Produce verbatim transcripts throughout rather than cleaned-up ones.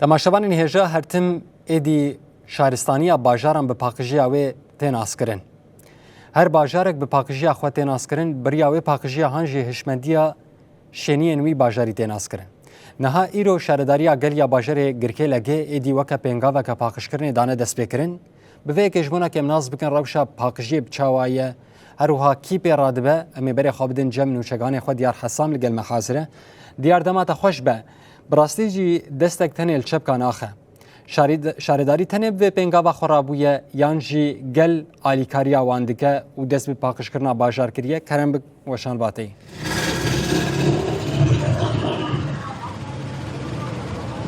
Temaşevanên hêja, her tim êdî şaristaniya bajaran bi paqijiya wê tê naskirin. Her bajarek bi paqijiya xwe tê naskirin, bi riya wê paqijiya han jî hişmendiya şêniyên wî bajarî tê naskirin. Niha îro Şaredariya Gel ya Bajarê Girkê Legê êdî weke pêngaveke paqijkirinê dane destpêkirin. Bi vê yekê ji bona ke em nas bikin rewşa paqijiyê bi çawa ye, her wiha kî pê radibe, em ê berê xwe bidin cem nûçeganê xwe. Diyar Hesam li gel me hazir e. Diyar, dema te xweş be. Bi rastî jî destek tenê li çepka naxe. Şarî-, şaredarî tenê bi vê pêngava xwe rabûye yan jî gel alîkariya wan dike û dest bi paqijkirina bajar kiriye? Kerem bik weşan vateyî.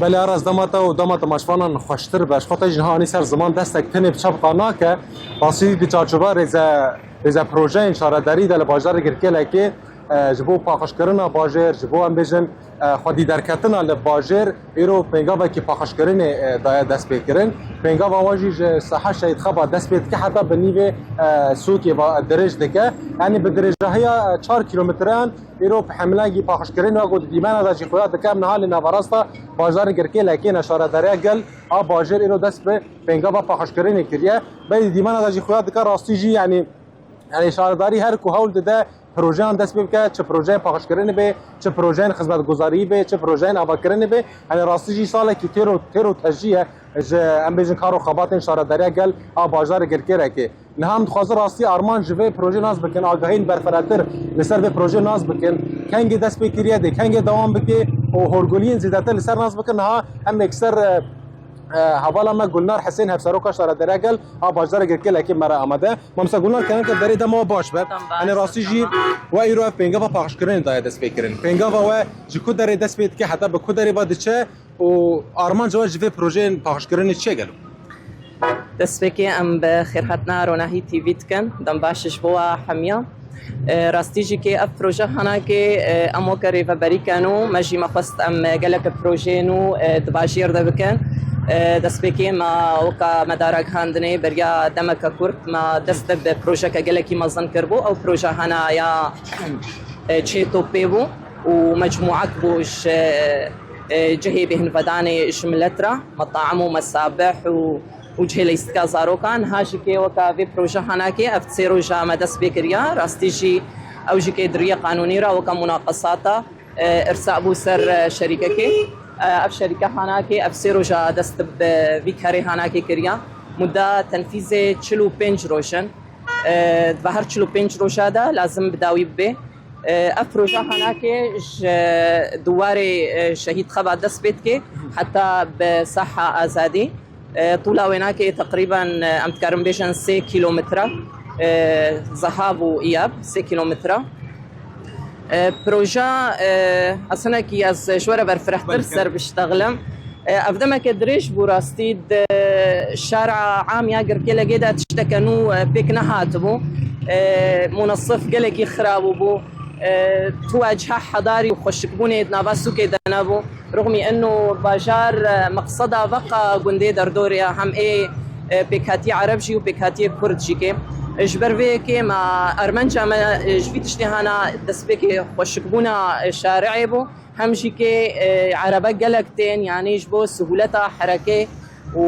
Belê Aras, dema te û dema temaşvanan xweştir be. Ji xwe te jî niha anî ser ziman, destek tenê bi çepka nake. Rastî di çarçoba rêze, rêze projeyên şaredarî de li bajarê Girkêlekê, e, ji bo paqijkirina bajêr, ji bo em bêjin, e, xwedî derketina li bajêr, îro pêngavekî paqijkirinê, e, daye destpêkirin. Pêngava wan jî ji Seha Şehîd Xeba dest pê dike, heta bi nîvê, e, sûkê ve dirêj dike. Yanî bi dirêjahiya, e, çar kîlometreyan îro bi hemlengî paqijkirin, wek ku di dîmena de jî xuya dike, em niha li naverasta bajarê Girkêlekê ne, Şaredariya Gel a Bajêr îro dest bi pêngava paqijkirinê kiriye. Belê di dîmena de jî xuya dike, rastî jî, yanî, yanî şaredarî her ku hewl dide projeyan dest pê bike, çi projeyên paqijkirinê be, çi projeyên xizmetguzariyî be, çi projeyên avakirinê be. Yanî rastî jî salekî têro, têro tejî ye ji, em bêjin, kar û xebatên Şaredariya Gel a Bajarê Girkêlekê. Niha em dixwazin rastî armanc ji vê projê nas bikin, agahiyên berfirehtir li ser vê projê nas bikin. Kengê dest pê kiriye, dê kengê dewam bike û horguliyên zêdetir li ser nas bikin. Niha em êkser, e, e, hevala me Gulnar Hisên, Hevseroka Şaredariya Gel a Bajarê Girkêlekê me re amade. Mamsa Gulnar, kerem ke derê dema we baş be. Tam baş, Em ê rastî jî tamam. we îro ev pêngava paqijkirinê daye dest pê kirin. Pêngava we ji ku derê dest pê dike, heta bi ku derê ve diçe û armanca we ji vê projeyên paqijkirinê çi ye gelo? Destpêkê em bi xêrhatina Ronahî T V dikin. Dem baş ji bo we hemiya. E, rastî jî kê ev proje hanakê, e, em weke rêveberî ken û me jî me xwest em gelek projeyên nû, e, di bajêr de bikin. E, destpêkê me weka me dara gihandinê beriya demeke kurt me dest bi projeke gelekî mezin kiribû. Ew proje hana ya, e, çê topê bû û mecmûek bû ji, e, cihê bêhnvedanê ji milet re, metaim û mesabih û û cihê leyîstika zarokan. Ha jî kê weka vê proje hanakê ev sê roja me dest pê kiriya. Rastî jî ew jî kê di riyê qanûnî re weka munaqesata, e, îrsa bû ser, e, şerîkekê. E, ev şerîke hanakê ev sê roja dest bi vî kerê hanakê kiriya. Muda tenfîzê çil û pênc roj in. E, di her çil û pênc roja de lazim bi dawî bibe. E, ev proje hanakê ji di warê, e, Şehîd Xeba dest pê dike heta bi Saha Azadî. E, tûla wênakê teqrîben, e, em dikarin bêjin sê kîlometre, e, zehav û iyab sê kîlometre. E, proje, e, ez hinekî ez ji we re berfirehtir ser biştexlim. E, ev demeke dirêj bû rastî di şara am ya Girkêlegê de tişteke nû, e, pêk nehatibû. E, munesif gelekî xirab bû. E, tu weciha hedarî û xweşikbûnê di nava sûkê de nebû. Rixmî eno bajar, e, meqseda veqa gundê derdorê ya, hem ê, e, pêkhatiyê Ereb jî û pêkhatiyê Kurd jî kê. Ji ber vê yekê me armanca me, e, ji vî tiştê hana destpêkê xweşikbûna, e, şari'ê bû. Hem jî kê, e, Erebe gelek tên, yanî ji bo sihûleta herekê û,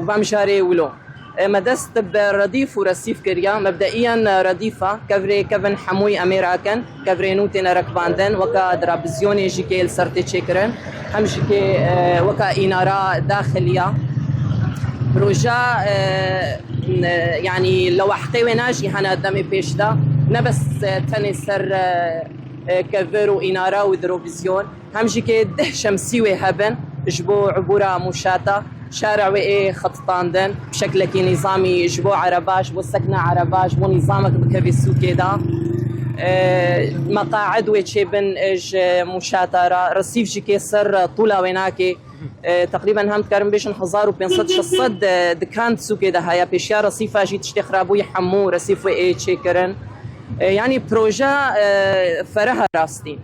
û vem jarê wilo. E, me dest bi redîf û resîf kiriya. Mebdeiyen redîfa, kevirê kevin hemûyî em ê rakin, kevirê nû têne rekbandin, weka dirabizyonê jî kê li ser tê çêkirin, hem jî kê, e, weka înara daxiliya. Proja, e, n-, yanî lewahtê wêna jî hene demê pêş de, ne bes, e, tenê ser, e, e, kevir û înara û dirovizyon. Hem jî kê deh şemsî wê hebin ji bo ibûra mûşata, şara wê ê xetitandin, bi şeklekî nîzamî ji bo ereba, ji bo sekna ereba, ji bo nîzamek bikevî sûkê de. E, meqaid wê çêbin, e, ji mûşata re, resîf jî kê ser tûla wênakê, e, teqrîben hem dikarin bêjin hezar û pênc sed şeş sed, e, dikan di sûkê de heye. Pêşiya resîfa jî tiştê xirabûyî hemû resîf wê ê çêkirin. E, yanî proje, e, fereh e rastî.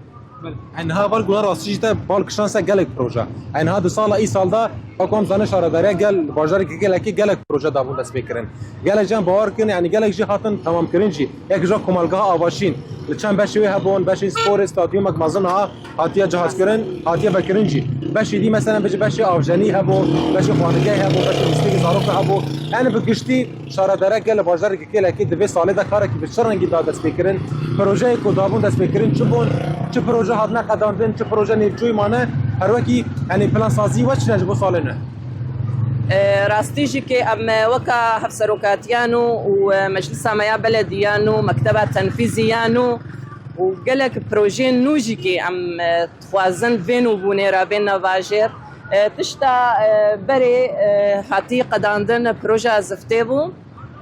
Enha bal guna rastî jî te bal kişan se gelek proje. Enha du sala î sal de, wek em zanin şaredariya gel, bajarê Girkêlekê gelek proje dabûn destpêkirin. Gelek can bawer kin, yani gelek jî hatin tamamkirin jî. Yek ja komelgeha Avaşîn. Li çend beşê wê hebûn, beşê sporê, stadyumek mezin ha, hatiye cihazkirin, hatiye vekirin jî. Beşê dî, mesela, bêje beşê avjenî hebû, beşê xwanigehê hebû, beşê lîstikê zarok hebû. Yani bi giştî şaredere gel li bajarê Girkêlekê di vê salê de karekî bi çi rengî da destpêkirin? Projeyê ku dabûn destpêkirin çi bûn? Çi proje hatine qedandin, çi proje nêvçûyî mane? Her wekî, yani, plansazî we çi ne ji bo salê nû? E, rastî jî kê em, e, weka hevserokatiyan û, û, e, meclisa me ya belediyan û mekteba tenfîziyan û, û gelek projeyên nû jî kê em, e, dixwazin vê nûbûnê re bên navajêr. E, tişta, e, berê, e, hatî qedandin projeya ziftê bû.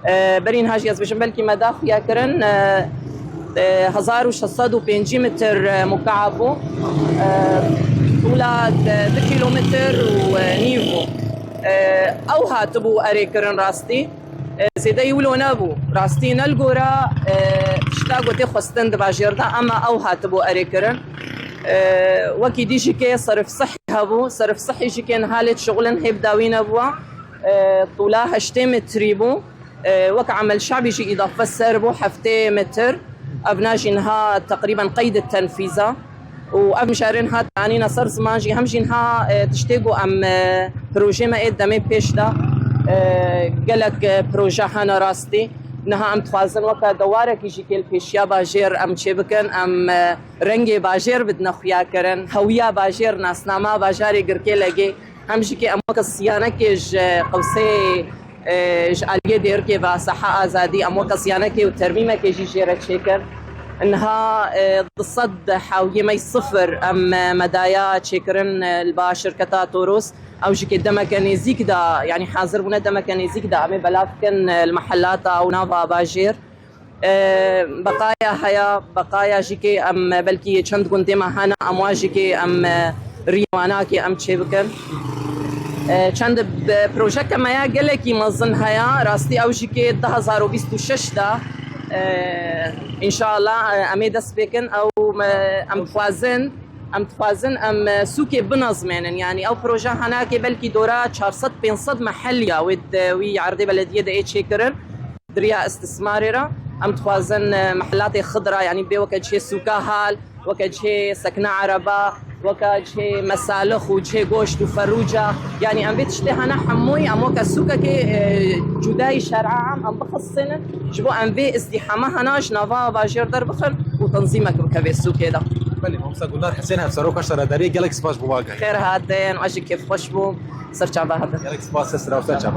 E, berî niha jî ez bêjim belkî me da xuya kirin, e, e, hezar û şeş sed û pêncî metir, e, mukaab bû. E, tûla de du kîlometir û, e, nîv bû. E, ew hatibû erê kirin rastî. E, zêdeyî wilo nebû. Rastî ne li gora, e, tişta ku tê xwestin di bajêr de, ema ew hatibû erê kirin. E, wekî dî jî kê serif sihî hebû. Serif sihî jî kê niha lê dişuxulin hê bi dawî nebûwa. E, tûla heştê metrî bû. E, wek emel şabî jî îdafe ser bû heftê metr. Ev na jî niha teqrîben qeyd tenfîza. Û ev mijarê niha danîne ser ziman jî, hem jî niha, e, tiştê ku em, e, projê me ê demê pêş de, e, gelek, e, proje hene rastî. Niha em dixwazin weke dewarekî jî kê li pêşiya bajêr em çêbikin, em, e, rengê bajêr bidine xuyakirin, hewiya bajêr, nasnama bajarê Girkêlekê. Hem jî kê em weke siyanekê ji qewsê, e, ji aliyê dêrikê ve Saha Azadî, em weke siyanekê û termîmekê jî jê re çêkir. Niha, e, du sed hewiyê me sifir em, e, medaya çêkirin, e, li ba şirketa Toros. Ew jî kê demeke nêzîk de, yanî hazir bûne demeke nêzîk de em ê belav bikin, e, li mehellata û nava bajêr. E, beqaya heye, beqaya jî kê em belkî çend gundê me hene, em wa jî kê em, e, rî wana kê em çê bikin. E, çend bi-, projeke me ya gelekî mezin heye, rastî ew jî kê du hezar û bîst û şeş de, e, înşallah, e, em ê dest pê kin, ew me, em dixwazin, em dixwazin em, e, sûkê binezmênin. Yanî ew proje hene kê belkî dora çar sed pênc sed mehel ya wê di wî erdê belediyê de ê çêkirin. Di riya istismarê re em dixwazin, e, mehelatê Xidra, yanî bê weke cihê sûka hal, weke cihê sekna ereba, weke cihê mesalix û cihê goşt û ferûca. Yanî em vê tiştê hene hemûyî em weke sûkekê, e, cudayî şer'a am em bixisînin. Ji bo em vê îzdîhama hena ji nava bajêr derbixin û tenzîmek bike vê sûkê de. Belê, Mamsa Gulnar Husên, Hevseroka Şaredariyê, gelek spas bo wagahî. Xêr hatin, ez jî kêfxweş bûm. Ser çava hatin. Gelek spas, ser sira û ser çava.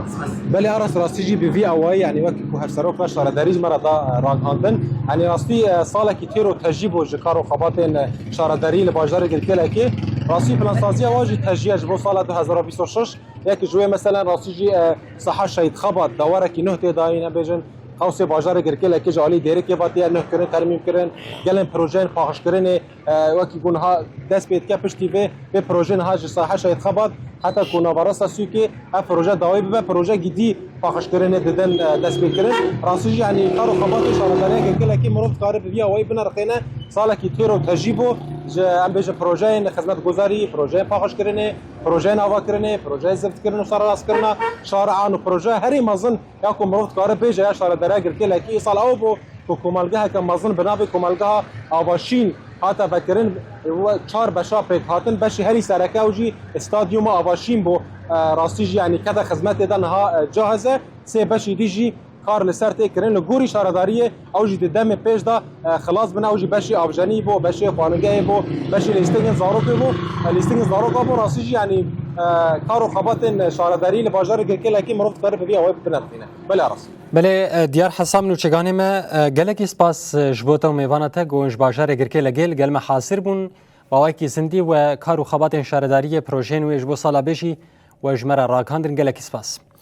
Belê, Aras, rastî jî bi vî awayî, yanî wekî ku Hevseroka Şaredarî ji me re da, e, ragihandin. Yanî rastî, e, salekî têr û tejî bû ji kar û xebatên, e, şaredarî li bajarê Girkêlekê. Rastî plansaziya wan jî tejî ye ji bo sala du hezar û bîst û şeş. Yek ji wê meselen rastî jî, e, Saha Şehîd Xebat, dawarekî nuh tê dayîn, em bêjin, qewsê bajarê Girkêlekê ji alî dêrikê ve tê nuh kirin, termîm kirin, gelên projeyên paxişkirinê, e, wekî ku niha dest pê dike piştî vê, vê proje niha ji Saha Şehîd Xebat heta ku naverasta sûkê ev proje dawî bibe, projeyekî dî paxişkirinê didin, e, dest pê kirin. Rastî jî, yanî kar û xebatê şaredariya Girkêlekê mirov dikare bi vî awayî binerxêne, salekî têr û tejî bû, ji, em bêjin, projeyên xizmetguzarî, projeyên paxişkirinê, projeyên avakirinê, projeyên ziftkirin û sererastkirina şarean û projeya herî mezin ya ku mirov dikare bêje ya şaredariya Girkêlekê îsal ew bû ku komelgeheke mezin bi navê Komelgeha Avaşîn hate vekirin, we çar beşa pêk hatin. Beşî herî sereke ew jî stadyuma Avaşîn bû. E, rastî jî, yanî kete xizmetê de niha, e, cahiz e. Sê beşî dî jî kar li ser tê kirin. Li gorî şaredariyê ew jî di demê pêş de, e, xilas bine. Ew jî beşê avjenî bû, beşê xwanigehê bû, beşê lîstingên zarokê bû. E, lîstingên zaroka bû. Rastî jî, yanî, e, kar û xebatên şaredarî li bajarê Girkêlekê mirov dikare bi vî awayî binirxîne. Belê Aras. Belê, e, Diyar Hesam, nûçeganê me, e, gelekî spas, e, ji bo te û mêvana te ku ji bajarê Girkêlekê li gel me hazir bûn. Bi awayekî zindî we kar û xebatên şaredariyê, projeyên wê ji bo sala bê jî we ji me re ragihandin. Gelekî spas.